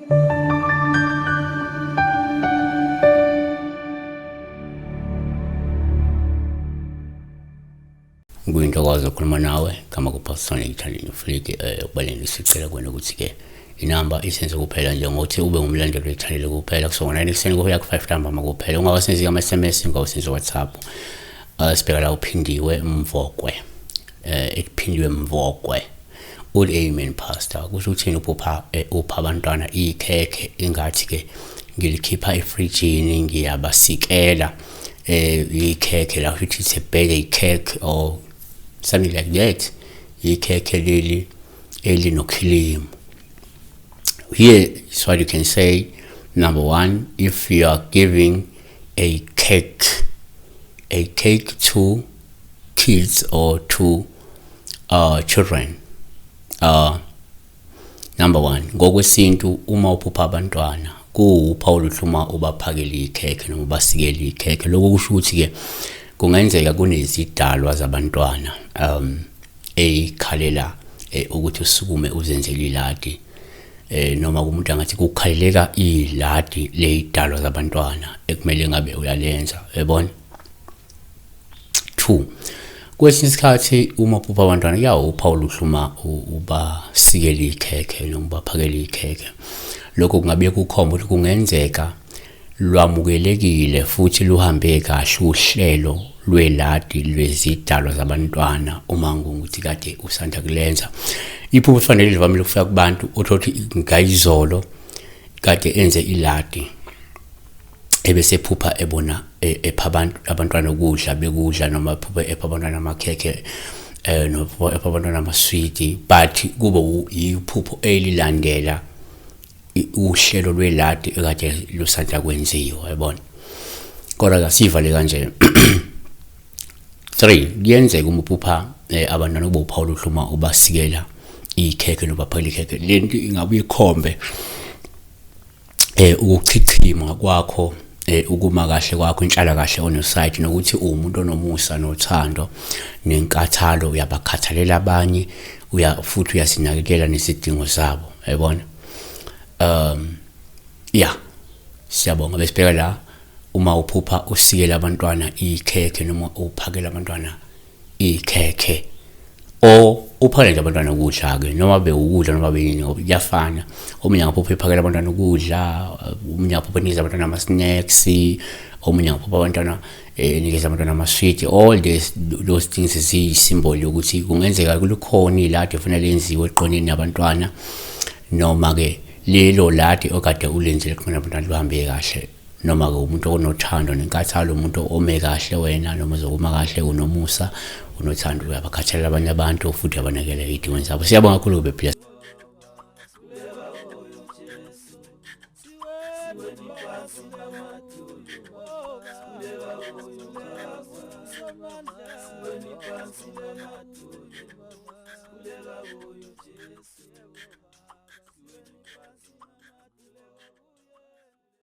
Kuyintokozo ukukhuluma nawe gama kuPastor Italian Flick. Ukubaleni sicela kuwena ukuthi-ke inamba isenze kuphela nje ngokuthi ube ngumlandeli wethanele kuphela kusuka ngo-9 ekuseni kuya ku-5 ntambama kuphela. Ungawasenzi ama-SMS, ungawasenzi WhatsApp. Sibheka la uPhindiwe Mvokwe, ekuPhindiwe Mvokwe uthi, "Amen, Pastor. Kusho ukuthini uphupha upha abantwana ikhekhe, ingathi-ke ngilikhipha efrijini, ngiyabasikela ikhekhe la, which is a birthday cake or something like that, ikhekhe leli elinokhilimu?" Here is what you can say. Number one, if you are giving a cake to kids or to children, number one, ngokwesintu uma uphupha abantwana kuwuphawu oluhle uma ubaphakela ikhekhe noma ubasikela ikhekhe. Lokho kusho ukuthi-ke kungenzeka kunezidalwa zabantwana eyikhalela ukuthi usukume uzenzele iladi, noma kumuntu angathi kukhaleleka iladi leyidalwa zabantwana ekumele ngabe uyalenza, yabona. Two, kwesinye isikhathi uma uphupha abantwana kuyawuphawu oluhle uma ubasikela ikhekhe noma ubaphakela ikhekhe. Lokho kungabe kukhomba ukuthi kungenzeka lwamukelekile futhi luhambe kahle uhlelo lweladi lwezidalwa zabantwana uma ngukuthi kade usanda kulenza. Iphupho kufanele livamile ukufika kubantu uthola ukuthi ngayizolo kade enze iladi, ebese ephupha ebona epha abantu abantwana ukudla bekudla, noma ephupha epha abantwana amakhekhe, noma epha abantwana amaswidi, but kube iphupho elilandela uhlelo lweladi ekade lusanda kwenziwa, yabona. Kodwa ke sivale kanje. 3, kuyenzeka uma uphupha abantwana kube uphawu oluhle uma ubasikela ikhekhe noma ubaphakela ikhekhe. Lento ingabe ikhombe ukuchichima kwakho, ukuma kahle kwakho, inhlala kahle on your side, nokuthi uwumuntu onomusa nothando nenkathalo, uyabakhathalela abanye, uya futhi uyasinakekela nesidingo sabo, yabona. Yeah, siyabonga. Besibheka la uma uphupha usikela abantwana ikhekhe noma uphakela abantwana ikhekhe or uphakela nje abantwana ukudla ke, noma bewukudla noma beyini, ngoba kuyafana. Omunye angaphupha ephakela abantwana ukudla, omunye angaphupha enikeza abantwana ama-snacks, omunye angaphupha abantwana enikeza abantwana amaswidi. All this, those things ziyi-symbol yokuthi kungenzeka kulikhona iladi efanele lenziwe eqoneni nabantwana, noma-ke lelo ladi okade ulenzile eqoneni nabantwana luhambe kahle, noma-ke umuntu onothando nenkathalo, umuntu ome kahle wena noma uzokuma kahle, unomusa, unothando, uyabakhathalela abanye abantu futhi uyabanakela ey'dingweni zabo. Siyabonga kakhulu kube blessed. Sikhuleka kuyo Jesu.